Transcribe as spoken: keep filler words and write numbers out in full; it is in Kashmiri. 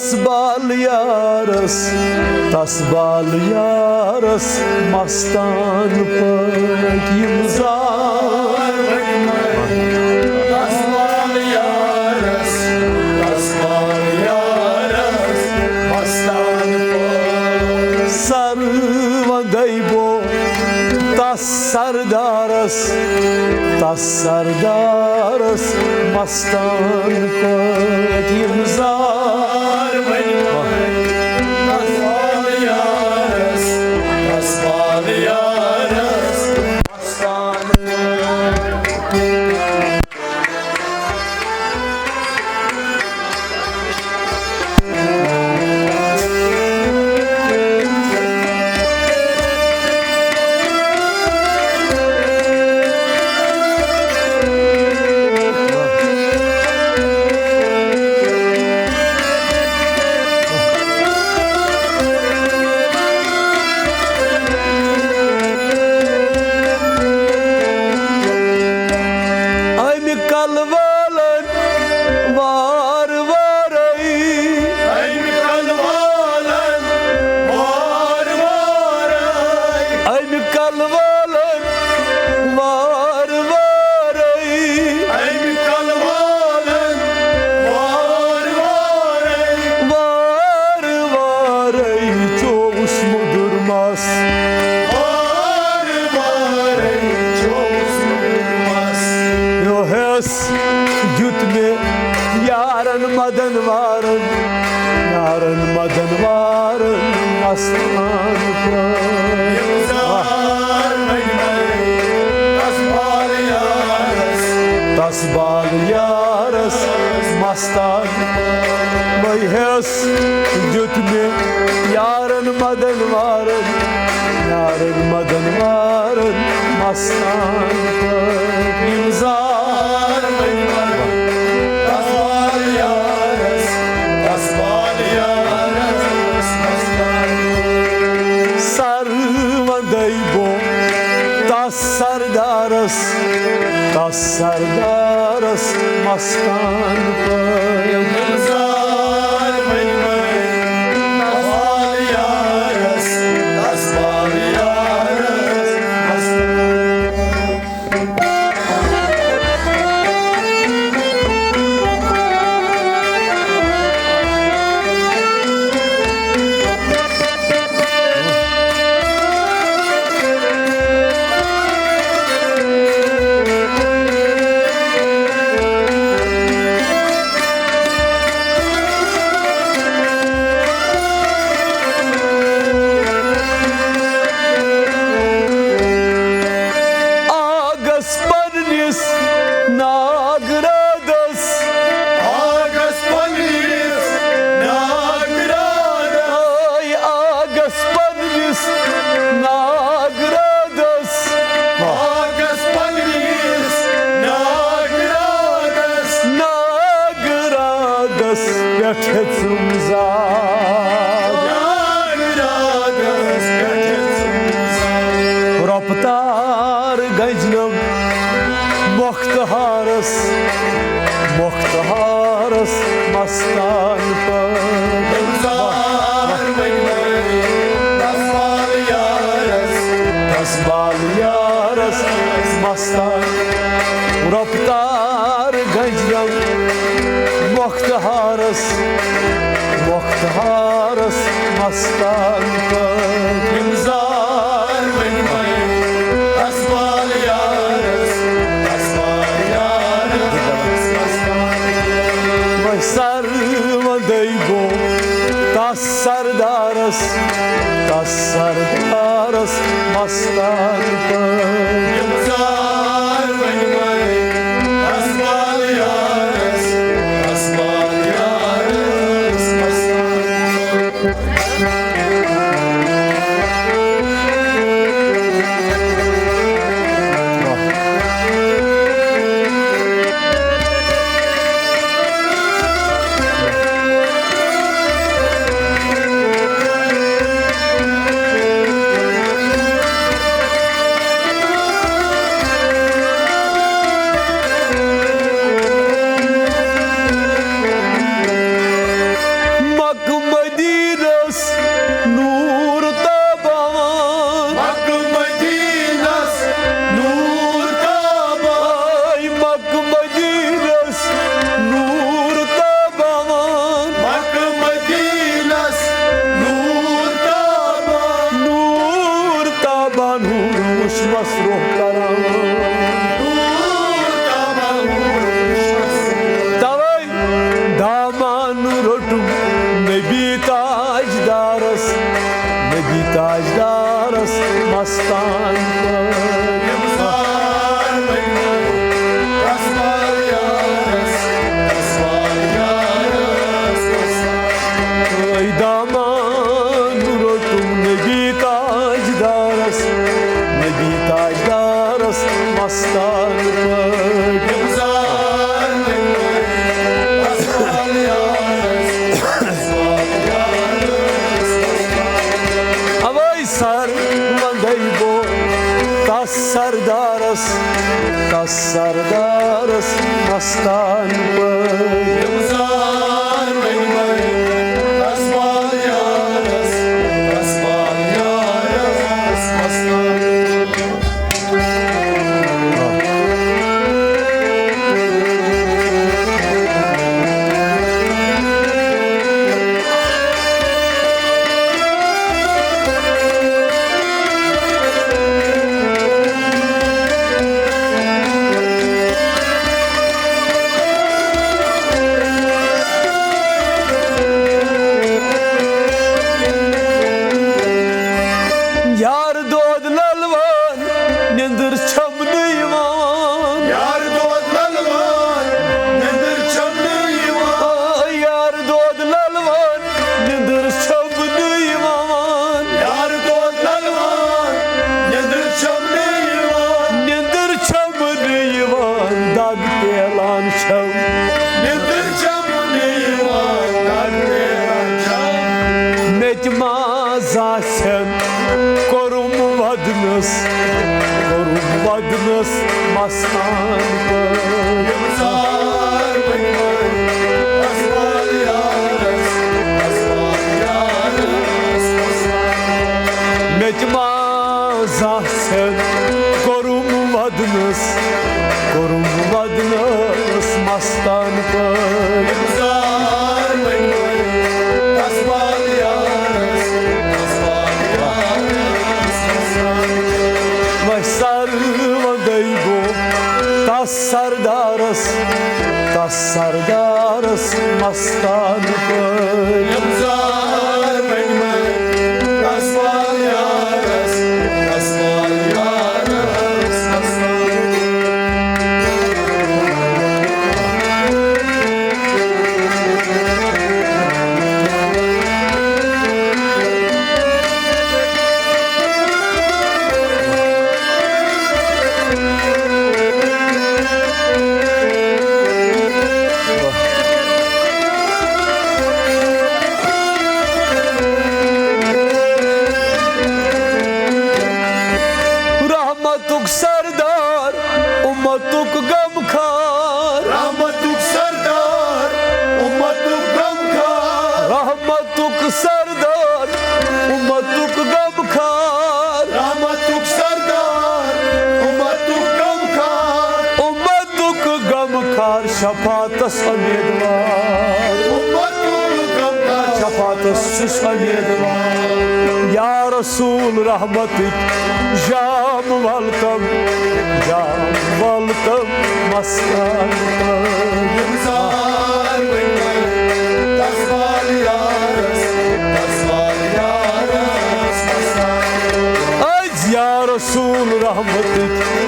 تس بال یارس، تس بال یارس مستان پٲٹھۍ یِم زار۔ تس بال یارس، تس بال یارس مستان پٲٹھۍ۔ سر وندے بو تس سردارس، تس سردارس مستان پٲٹھۍ یِم زار۔ تس بال یارس، تس بال یارس مستان پٲٹھۍ۔ امہِ کلہٕ والن وار وارے۔ امہِ کلہٕ والن وار وارے۔ امہِ کلہٕ والن وار وارے۔ امہِ کلہٕ والن وار وارے۔ وار وارے چووُس مُدُر مَس۔ وار وارے چووُس مُدُر مَس۔ یوہس دیُت مےٚ یارن مدن وارن، یارن مدن وارن مستان پٲٹھۍ۔ تس بال یارس، تس بال یارس مستان پٲٹھۍ۔ یوہس دیُت مےٚ یارن مدن وارن، یارن مدن وارن مستان پٲٹھۍ۔ یِم زار تس بال یارس، تس بال یارس مستان۔ سر وندے بو تس سردارس، تس سردارس مستان پٲٹھۍ۔ تس بال یارس، تس بال یارس مستان۔ آگس پننِس ناگرادس۔ آگس پننِس ناگرادس۔ آے آگس پننِس ناگرادس۔ آگس پننِس ناگرادس۔ ناگرادس پٮ۪ٹھ ہیٚژٕم زاگ۔ ناگرادس پٮ۪ٹھ ہیٚژٕم زاگ۔ رۄپتار گنجنم مۄختہارس، مۄختہارس مستان پٲٹھۍ۔ گُلزار ؤنۍ ؤنۍ تس بال یارس، تس بال یارس مستان۔ رۄپتار گنجنم مۄختہارس، مۄختہارس مستان پٲٹھۍ۔ گُلزار ؤنۍ ؤنۍ تس بال یارس، تس بال یارس مستان۔ وۄنۍ سر وندے گوٚو تس سردارس، تس سردارس مستان پٲٹھۍ۔ گُلزار ؤنۍ ؤنۍ تس بال یارس، تس بال یارس مستان۔ مستان پٲٹھۍ۔ اوے سر وندے بو تس سردارس، تس سردارس مستان پٲٹھۍ۔ یار دود للوان، نیندر چھم نہٕ یِوان۔ یار دود للوان، نیندر چھم نہٕ یِوان۔ آ، یار دود للوان، نیندر چھم نہٕ یِوان۔ یار دود للوان، نیندر چھم نہٕ یِوان۔ نیندر چھم نہٕ یِوان، دگ تیلان چھم۔ نیندر چھم نہٕ یِوان، دگ تیلان چھم۔ مےٚ تہِ ما زاسٮ۪ن کوٚرُم ودنس، کوٚرُم ودنس مستان پٲٹھۍ۔ یِم ژار ؤنۍ ؤنۍ، اَسوال یارس، اَسوال یارس، اَسوال۔ مےٚ تہِ ما زاسٮ۪ن کوٚرُم ودنس، کوٚرُم ودنس مستان پٲٹھۍ۔ یِم ژار ؤنۍ ؤنۍ، اَسوال یارس، اَسوال یارس، اَسوال۔ وۄنۍ سر وندے گوٚو تس سردارس، تس سردارس مستان پٲٹھۍ۔ یِم زار ؤنۍ مےٚ، تس وال یارس، تس وال یارس مستان۔ رحمتُک سردار، اُمتُک غمخار۔ رحمتُک سردار، اُمتُک غمخار۔ رحمتُک سردار، اُمتُک غمخار۔ رحمتُک سردار، اُمتُک غمخار۔ اُمتُک غمخار، شفاعتس امیدوار۔ اُمتُک غمخار، شفاعتس چھُس امیدوار۔ یا رسول رحمتٕکۍ جام ولتم، جام ولتم مستان۔ یِم زار ؤنۍ ؤنۍ، تس وال یارس، تس وال یارس مستان۔ أزۍ یا رسول رحمتٕکۍ